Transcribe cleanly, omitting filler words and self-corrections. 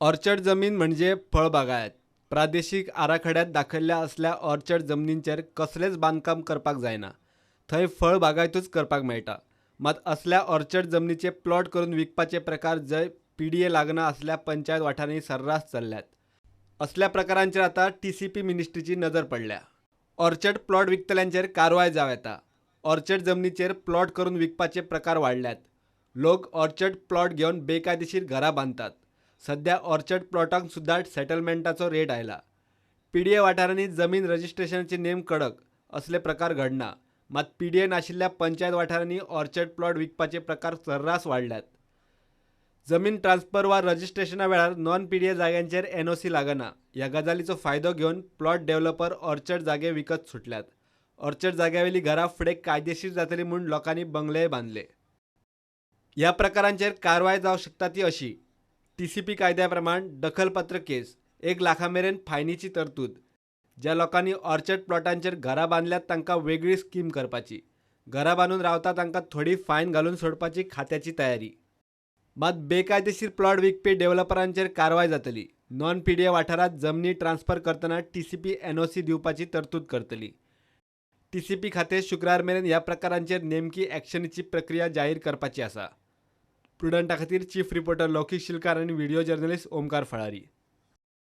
Orchard जमीन म्हणजे फळबागायत. प्रादेशीक आराखड्यांत दाखयल्ल्या असल्या ऑर्चर्ड जमनींचेर कसलेंच बांदकाम करपाक जायना. थंय फळ बागायतूच करपाक मेळटा. मात असल्या ऑर्चर्ड जमनीचे प्लॉट करून विकपाचे प्रकार जंय पीडीए लागना असल्या पंचायत वाठारांनी सर्रास चल्ल्यात. असल्या प्रकारांचेर आतां टीसीपी मिनिस्ट्रीची नदर पडल्या. ऑर्चर्ड प्लॉट विकतल्यांचेर कारवाय जावं येता. ऑर्चर्ड जमनीचेर प्लॉट करून विकपाचे प्रकार वाडल्यात. लोक ऑर्चर्ड प्लॉट घेवन बेकायदेशीर घरां बांदतात. सध्या ऑर्चर्ड प्लॉटांक सुद्दां सेटलमेंटाचो रेट आयला. पीडीए वाठारांनी जमीन रजिस्ट्रेशनाचे नेम कडक, असले प्रकार घडना. मात पीडीए नाशिल्ल्या पंचायत वाठारांनी ऑर्चर्ड प्लॉट विकपाचे प्रकार सर्रास वाडल्यात. जमीन ट्रान्स्फर वा रजिस्ट्रेशना वेळार नॉन पीडीए जाग्यांचेर एनओसी लागना. ह्या गजालीचो फायदो घेवन प्लॉट डेव्हलपर ऑर्चर्ड जागे विकत सुटल्यात. ऑर्चर्ड जाग्यावेली घरां फुडें कायदेशीर जातली म्हूण लोकांनी बंगलेय बांदले. ह्या प्रकारांचेर कारवाय जावंक शकता ती अशी. टीसीपी कायद्या प्रमाण दखलपात्र केस 1 लाखा मेरेन फायनीची तरतूद. ज्या लोकांनी ऑर्चर्ड प्लॉटांचेर घरां बांदल्यात तांकां वेगळी स्कीम करपाची. घरां बांदून रावता तांकां थोडी फायन घालून सोडपाची खात्याची तयारी. मात बेकायदेशीर प्लॉट विकपी डेव्हलपरांचेर कारवाय जातली. नॉन पीडीए वाठारांत जमनी ट्रान्स्फर करतना टीसीपी एनओसी दिवपाची तरतूद करतली. टीसीपी खातें शुक्रार मेरेन ह्या प्रकारांचेर नेमकी ॲक्शनीची प्रक्रिया जाहीर करपाची आसा. प्रुडंटा खातीर चीफ रिपोर्टर लौकीक शिलकार आनी व्हिडिओ जर्नलिस्ट ओमकार फळारी.